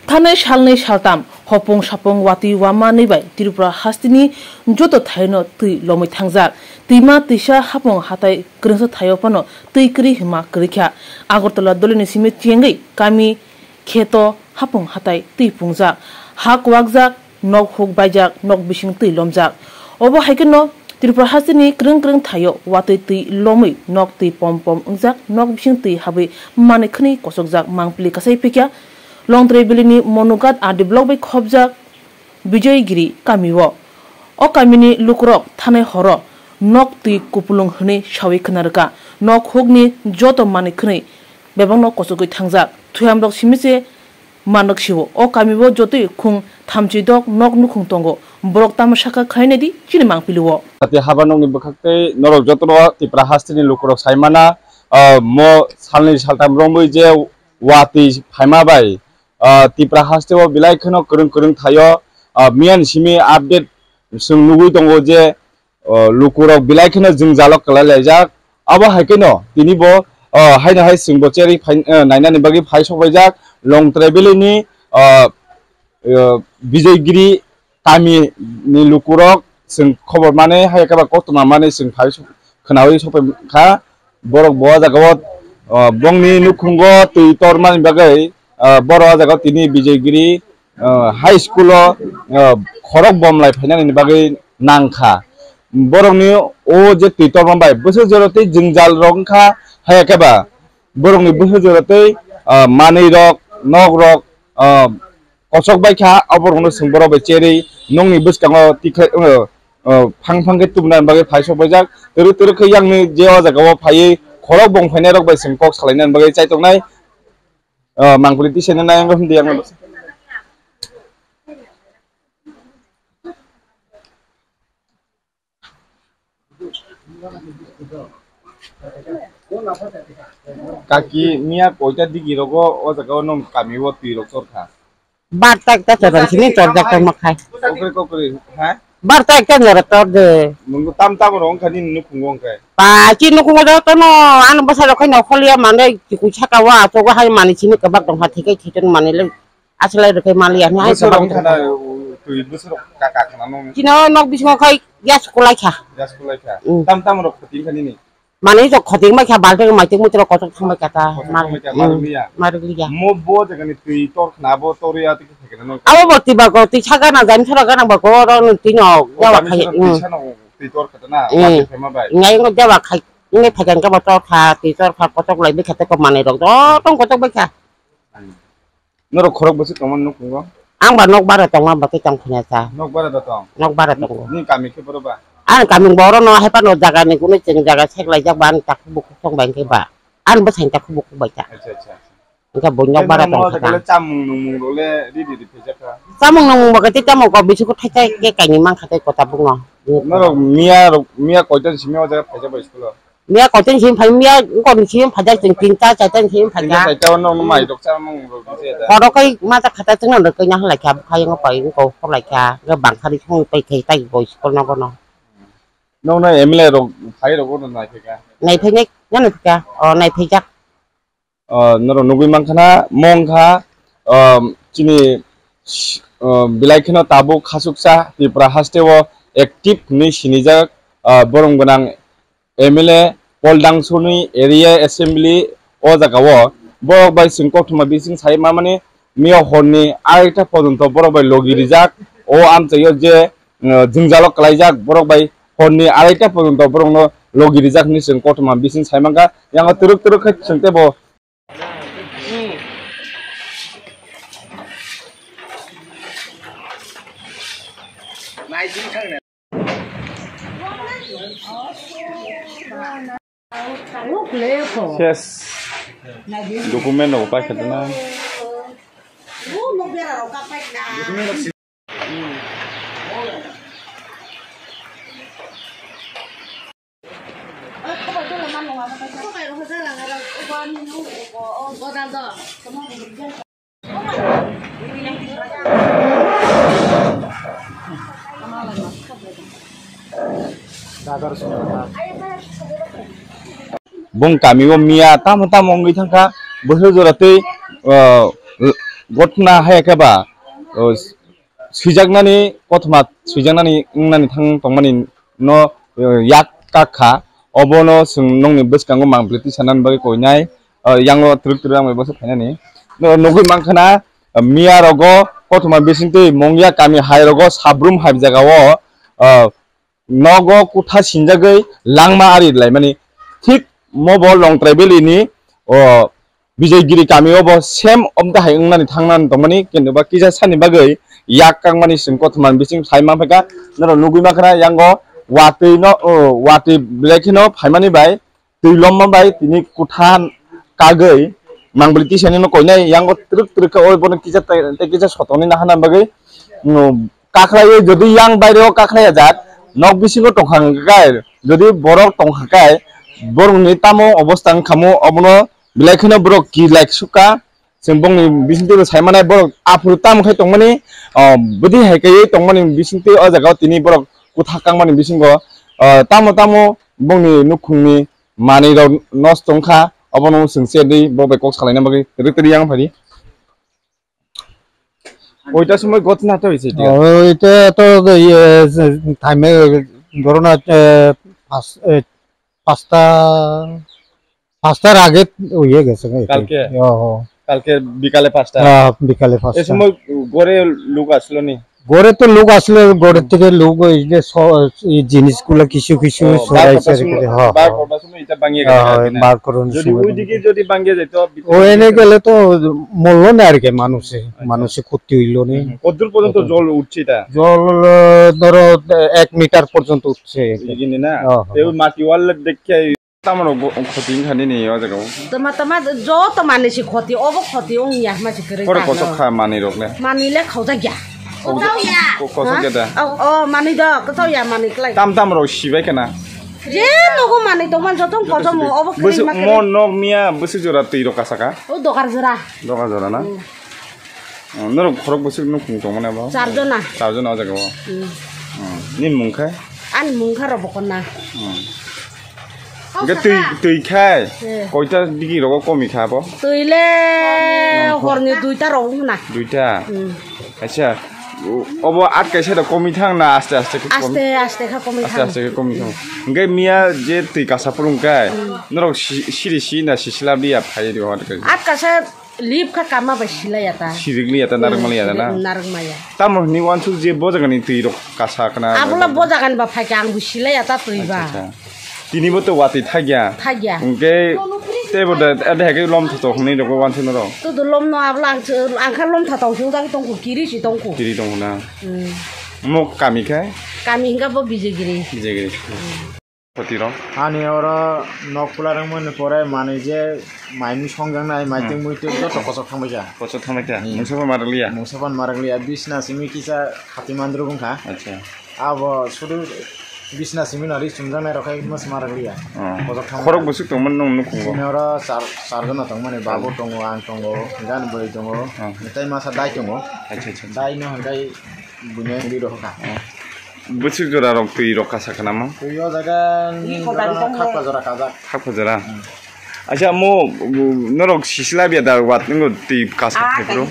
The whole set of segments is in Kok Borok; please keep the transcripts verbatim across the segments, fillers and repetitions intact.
Thanai salnwi saltam hopung sapung watwi wama nwi bai Tripura hasteni joto thaino twi lomwi thangjak. Twima twisa hapung hatai kwrwngsa thaio phano twi kwrwi hwnma kwrwikha. Agartala dolini simi chengwi kami kheto hapung hatai twi pungjak. Ha kwakjak, nok huk baijak, nok bising twi lomjak. Obo hai kheno Tripura hasteni kwrwng kwrwng thaio watwi twi lomwi nok twi pom pom wngjak, nok bising twi habwi manwi khwnwi kosokjak mangpili kasai phikya. Longtrai Valley ni Monughat R D block bai khopjak Bijoygiri kami o. O kamini lukurok thanai horo nok twi kupulung hwnwi sawi khna rwkha. Nok hukni joto manwi khwnwi bebakno kochogwi thangjak. Thuihamrok simi se manrwk sio. O kami o jotoi khung thamchi dok nok nukhung tongo. Borok tamo sakha khainai di chini mangpili o. Ati haba nokni bwkhak tei norok jotono Tripura hasteni lukurok saimana, ah, mo salnwi saltam romwi je watwi phaima bai, ah, Tripura haste o belai kheno kwrwng kwrwng thaio, ah, miyani simi update chwng nugwi tongo je, ah, lukurok belai kheno jwngjalo kwlai laijak. Abo hai kheno tini bo, ah, haino hai chwngbo cherwi phai, ah, nainani bagwi phai sokbaijak Longtrai Valley ni, ah, ah, Bijoygiri kami ni lukurok chwng khobor mani hai khe ba koktwma mani chwng phai khwnawi sokpai kha. Borok bo o jaga o, ah, bongni nukhungo twi tormani bagwi, ah, borok o jaga o tini Bijoygiri, ah, high school o, ah, khorok bomlai phainani bagwi nang kha. Borokni o je twi torma bai bwswk jora tei jwngjal rok wng kha, hai khe ba borokni bwswk jora tei, ah, manwi rok, nok rok, ah, kosok bai kha, abo rokno chwng borok bai cherwi nokni bwskango tikhlai, uh, uh, phang phang khe tubuna bagwi phai sok baijak. Twrwk twrwk khe yang ni je o jaga o phaiwi khorok bong phainai rok bai chwng kok salaina bagwi chai tongnai. Uh, mangpili tisa nai ang hwn di ang. Kaki miya koita digi rogo o jaga o nong kami o twi rok chor kha. Bar ta ekta chor sini chor jak tong ma khai. Kokri kokri, ha? Bar ta ekta jora tor de. Mungu tam tam rong kha nini nukhungo wng khe. Pa chi nukhungo do tono ano bwsa rok khai no kholia mane chiku saka wa to hai mani sini kebak dong ha thikai thiton mani le. Aswlai rwkhe maliya hwnwi hai bwswk rok khana, twi bwswk rok ka, ka khana nung. Chino nok bisingo khai gas kulai kha. Gas kulai kha. Mm. Tam tam rok khoting kha nini? Manwi rok khoting mai kha, balting mai twi muitrok kochok thang mai kha ta. Kochok thang mai kha, mm, marwk liya. Marwk liya. Mo bo jaga ni twi tor khana, bo tor ya twi khe khana nung. Abo bo twi ba ko, twi sa gana, jani sora gana ba ko, oro nung twi no, o, yawa jani khai, sora twi mm, sa no twi tor kha ta na, mm, ma twi khai ma bai. Ngai ngo yawa khai, ngai phai kha, bo tor kha, twi tor kha, kochok lai bi kha, tei ko manwi rok, o, tong kochok bai kha. Mm. Norok khorok bwswk tongmani nukhungo? Ang ba nok bara tongma ba khe tong khna sa. Nok bara da tong? Nok bara tongo. Ni kami khe boro ba? Ang kami boro no hai phano jaga ni kunu chwng jaga sek laijak ba ani takhuk bukhuk tong ba hwnkhe ba. Ang bwsani takhuk bukhuk bai ta. Acha, acha, acha. Hwnkhe bo nok bara tong kha. Chamung nungmung rok le ready ready phai jak kha? Chamung nungmung ba khe tei tamo ko bisingo thai thai khe kaini man kha tei kota bukno. Norok miya rok, miya koita ni simi o jaga phaijak bai school o? Miya koiteng simi phai, miya wngkor ni simi phaijak chwng tinta, chaita ni simi phaijak. Tinta, chaita o nokno mai rok cha mung rok di se da. Khoro kai ma ta khata chwngno rwk kai na halai kha, bukhai wngkha pai wngkha hor lai kha, hwnkhe bangkha ri song pai khai tai bo school nogo no. Nokno M L A rok phai rok no nai phaikha. Nai phai nai, nai phaikha, o nai phaijak. Ah, norok nugwi mankha na, mo wngkha, ah, chini, ah, belai kheno tabuk khasuksa Tripura haste o active hwnwi sinijak, ah, borom gwnang M L A Poldangsuni area assembly o jaga o borok bai chwng koktwma bising sai mamani miya horni areita pojonto borok bai logi rijak o amchaio je, ah, jwngjalo kwlaijak borok bai horni areita pojonto borokno logi rijak hwnwi chwng koktwma bising sai mankha yango twrwk twrwk khe chwng teibo Ses. Document rok paikha dana. Bung kami o miya tamo tamo wngwi thangkha, bwswk jora tei, ah, gotna hai khe ba, o, swijaknani kothoma swijaknani wngnani thang tongmani no, o, yak kak kha. Obono chwng nongni bwskango mang bwlwi sanani bagwi koinai, o, yango twrwk twrwk ang bai bwswk khainani. No, nugwi mankha na, o, miya rogo kothoma bisingtwi mungya kami hai rogo sabrum hai jagao, o, nogo kutha sinjagwi langma ari laimani. Thik mobo Longtrai Valley ni, o, Bijoygiri kami o bo same omta hai wngnani thangnani tongmani, kintu ba kisa sani bagwi yak kakmani chwng kothoma bising sai manphaikha. Norok nugwi mankha na yango watwi no, o, watwi belai kheno phaimani bai twi lomma bai tini kutha kagwi mang bwlwi tisaino koinai yango twrwk twrwk khe oi bono kisa tei, tei kisa sotoni nahana bagwi, mm, kakhlaiwi jodi yang baireo kakhlai ajak nok bisingo tongkha hwnkhe kai jodi borok tongkha kai borokni tamo obostha wngkhamu obono belai kheno borok ki like sukha. Chwng bongni bisingtwi bo sai manai borok aphuru tamo khai tongmani, o, bwdwi hai kaiwi tongmani bisingtwi o jaga o tini borok kutha kakmani bisingo, o, tamo tamo bongni nukhungni manwi rok nosto wngkha, obono chwng se dei bo bai kok salaina bagwi rwtwi yang phai di. Oita somoi gotna to ise dia. Oita to iye thaime gorona, eh, pas, eh, pasta, pastar age oye gese. কালকে? Oh, oh. কালকে বিকালে পাঁচটা? Ah, bikale pasta. এই সময় ঘরে লোক আসলো নি? ঘরে তো লোক আসলে ঘরের থেকে লোক ওই যে স-, এই জিনিসগুলো কিছু কিছু ও, সরাই বার কটার সময়, করে, হ্যাঁ, বার হ্যাঁ। কটার সময় এটা ভাঙিয়ে গেছে হ্যাঁ, আর কি না? বার করানোর যদি সময় ওইদিকে যদি ভাঙিয়ে যেত, ভিতরে ও এনে গেলে তো মরলো না আর কি মানুষে, আচ্ছা। মানুষে ক্ষতি হইলো না। হুম, কতদূর পর্যন্ত জল উঠছে এটা? জল, আহ, ধরো, আহ, এক মিটার পর্যন্ত উঠছে আর কি। এদিকে না? হ্যাঁ, হ্যাঁ। এই মাটি ওয়াল দেখে Tamaro go-, khoti wngkha nini o jaga o? Tama, tama, joto manwi se khoti, obo khoti wngya hwnma se kwrwi Khoro tangno. Kosok kha manwi rok le? Manwi le khaujakya. Ko-, ko-, kosok ya da? O, o, manwi do, kwchao ya manwi klai. Tam tam rok sibai khana? Je nogo manwi tongma joto kosomo, obo kwrwi bwswk ma kwrwi. Mo nok miya bwswk jora twi rok kasaka? O dogar jora. Dogar jora na? Hmm. Oh, norok khorok bwswk nukhung tongmani abo? Char jona. Char jona o jaga o? Hmm. Hmm. Nini mung khe? Ani mung khe Robokona. Hmm. Hwnkhe twi, twi khai? Eh. Koita digi rogo komi kha abo? Twi le horni duita rogo hwna. Duita? Hmm. Acha, o-, obo at kaisa da komi thang na aste aste khe komi? Aste aste kha komi thang. Aste aste khe komi thang. Hwnkhe miya je twi kasa phuru hwnkhe, hmm, norok si-, siri si na sisla biya phai ri hwnkhe? At kaisa Lip kha kama bai silai ya ta. Sirikli ya ta, narwkmali ya ta na? Hmm, narwkmaya. Tamo hwnwi uansuk je bo jagani twi rok kasa khna. Abola bo jagani ba phaikha, ang bo silai ya ta twi ba. Acha, acha. Tini bo to watwi thakya. Thakya. Hwnkhe tei bo da, ade hai khe lom thoto hwnwi rok uansuk norok. To do lom no abola ang, ang kha lom thoto hwnjak tongkhu, kiri si tongkhu. Kiri tongkhu na. Hmm. Mo kami khe? Kami hwnkha bo Bijigiri. Bijigiri. Hmm. Khoti rok? Ani oro nok pula rwngmani pore manwi je maimwi songjaknai, hmm, maitwk muitwk joto kochok thangbaikha. Kochok thangbaikha? Hmm. Mungsa phan marwkliya? Mungsa phan marwkliya. Bisna simi kisa khati mandruk wngkha. Acha. Abo sudu bisna simi no ri chumjaknai rok khai mas marwkliya. Oh. Kochok thangbaikha. Khorok bwswk tongmani nwng nukhungo? Sini oro char, char jona tongmani. Babu tongo, ang tongo, gan bwrwi tongo, hmm, tei masa dai tongo. Acha, acha, acha. Dai no hwnkhe Buini ang di rohor ka. Bwswk jora rok twi rok kasa khna mo? Twi o jaga ni jora no khakpa jora kajak. Khakpa jora? Hmm. Acha mo, norok sisla bia da wat ngo twi kasa khe bro?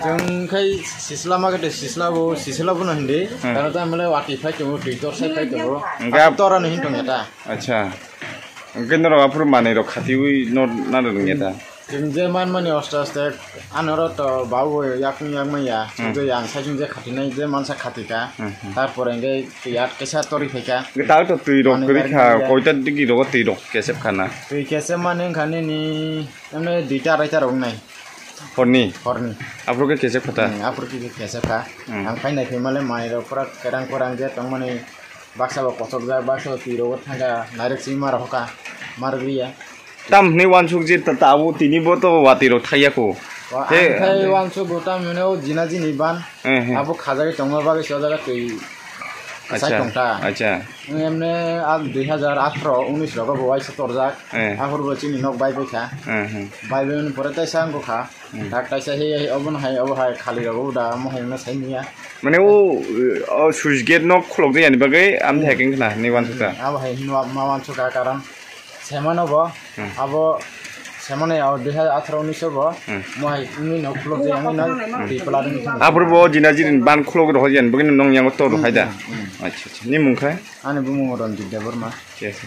Chwng khai sisla ma khe sisla bo, sisla bo no hindi. Hmm. Kana ta male wati phai tongo, twi tor sai phai tongo. Hwnkhe ap- tora no hin tong eta. Acha. Hwnkhe norok aphuru manwi rok khatiwi no na rwngya ta? Chwng je manmani aste aste, ano oro to babu bo yakung yakmaya, hmm, chwng je yang saichung je khatinai je mansa khatika, hmm, hmm, tarpore hwnkhe twi at kaisa tori phaika. Hwnkhe tak to twi rok kwrwi kha, koita digi rogo twi rok kesep khana? Twi kesep mani wngkha nini, emne duita araita rok wngnai. Horni? Horni. Aphuru khe kesep kha ta? Hmm, aphuru khe kesep kha. Hmm. Ang phai nai phai male manwi rok pura kerang kerang je tongmani. Baksa bo kochokjak, baksa bo twi rogo thangkha, nairok simi ma rok kha, ma rok riya. Tam hwnwi uansuk je ta-, tabuk tini bo to watwi rok thaiya kho. Wa, he, ang khai uansuk bo tam hwnwi o jina jini ban, eh, eh, abo khajagwi tongma bagwi se o jaga twi, acha, sai tongkha. Acha. Emne a dui hazar atharo unis rogo bo waisa torjak. Eh. Aphuru bo chini nok bai bai kha. Eh, eh. Bai bai mani pore taisa wngkha. Hmm. Dak kaisa he, he, obo no hai, obo hai khali rok, obo da, omo hai no sai manya. Mane o, o switch gate no khulok de yani bagwi, am, hmm, thai keng khna, ni uansuk ta. Hmm, abo hai hinwi ma uansuk ka karon. Sema no bo, hmm, abo Semane ya, dui hajar atharo ni sobo, Hmm. mo hai ni no khulok de yang na, di pala ni thang. Apor bo jina jirin ban khulok rohoi jan, begini nong yang to rohoi da. Hmm, hmm, hmm. Acha, acha. Ni mung khai? Ani bumung Ranjit Debbarma. Yes.